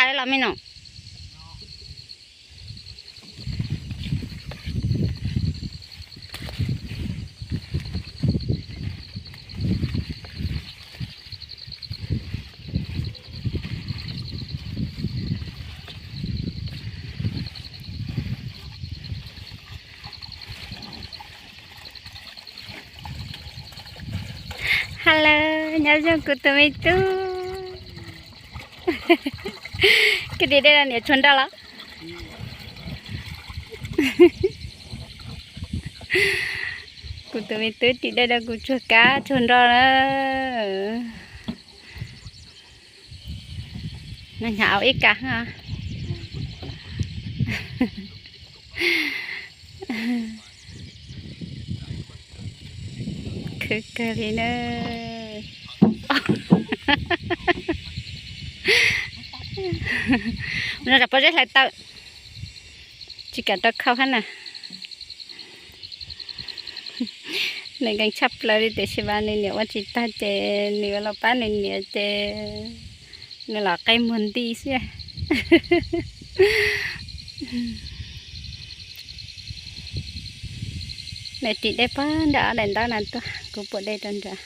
Qaib los me no. Hello, nyob zoo kuv tus me tub. Koj ris dej rau niam tsuag nroj los? Kuv tus me tub ris dej rau kuv tsuag kab tsuag nroj na. Nws hnyav au ib kas. Khwv kawg li na. No rau pob zeb hlais taw, tsis kam rau khau hab na. Nws nkees tshaj plaws li tiam sis mas nws niam ua tsis tag ces nws yuav los pab nws niam ces nws los qe muag nti xwb. Nws ris dej puag nram ob daim ntaub no tuaj, kuv puam dej rau nram.